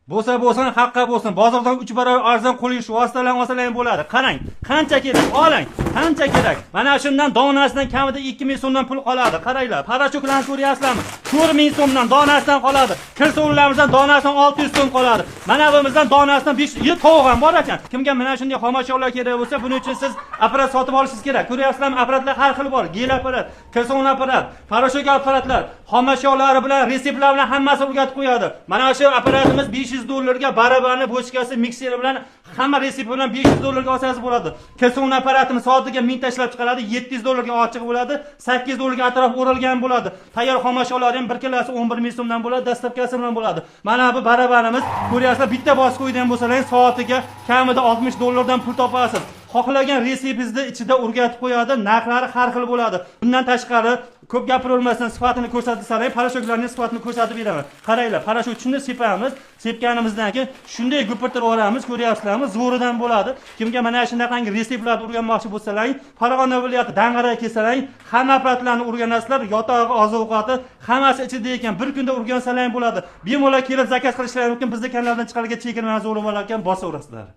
Bo'lsa bo'lsin, haqqa bo'lsin. Bozordan 3 barobar arzon qo'lish vositalarni olsalar ham bo'ladi. Qarang, qancha kerak, oling, qancha kerak. Mana shundan donasidan kamida 2000 so'mdan pul qoladi. Qaranglar, порошок larni ko'ryapsizlarmi? 4000 so'mdan donasidan qoladi. Kir sovunlarimizdan donasidan 600 so'm qoladi. Mana bumizdan donasidan 5 yil tovuq ham bor ekan. Kimga mana shunday xomashyolar kerak bo'lsa, buning uchun siz apparat sotib olishingiz kerak. Ko'ryapsizlarmi? Apparatlar har xil bor. Gel apparat, kir sovun apparat, порошок apparatlar, xomashyolari bilan, retseptlar bilan hammasi o'rgatib qo'yadi. Mana shu apparatimiz 500 dollarga barabani, bochkasi, mikseri bilan, hamma retsepti bilan 500 dollarga olsangiz bo'ladi. Kir sovun apparatimiz soatiga 1000 ta ishlab chiqaradi, 700 dollarga ochiq bo'ladi, 800 dollarga atrof o'ralgan bo'ladi. Tayyor xomashyolar ham bir kilosi 11 ming so'mdan bo'ladi, доставка si bilan bo'ladi. Mana bu barabanimiz, ko'ryapsizlar, bitta bosib qo'ygan bo'lsangiz, soatiga kamida 60 dollardan pul topasiz. Xohlagan retseptingizni ichida o'rgatib qo'yadi, narxlari har xil bo'ladi. Bundan tashqari, ko'p gapiravermasdan sifatini ko'rsatib sanang, порошок larning sifatini ko'rsatib beraman. Qaranglar, порошок shunday sepamiz, sepganimizdan keyin shunday gupirtirib yuboramiz, ko'ryapsizlarmi? Zo'ridan bo'ladi. Kimga mana shunaqangi retseptlarni o'rganmoqchi bo'lsalaring, Farg'ona viloyati Dang'araga kelsalaring, hamma apparatlarni o'rganasizlar, yotog'i, oziq-ovqati hammasi ichida ekan. Bir kunda o'rgansalaring bo'ladi. Bemalol kelib заказ qilishlari mumkin. Bizni kanaldan chiqargan chegirmani zo'ri bo'lar ekan, bosaverasizlar.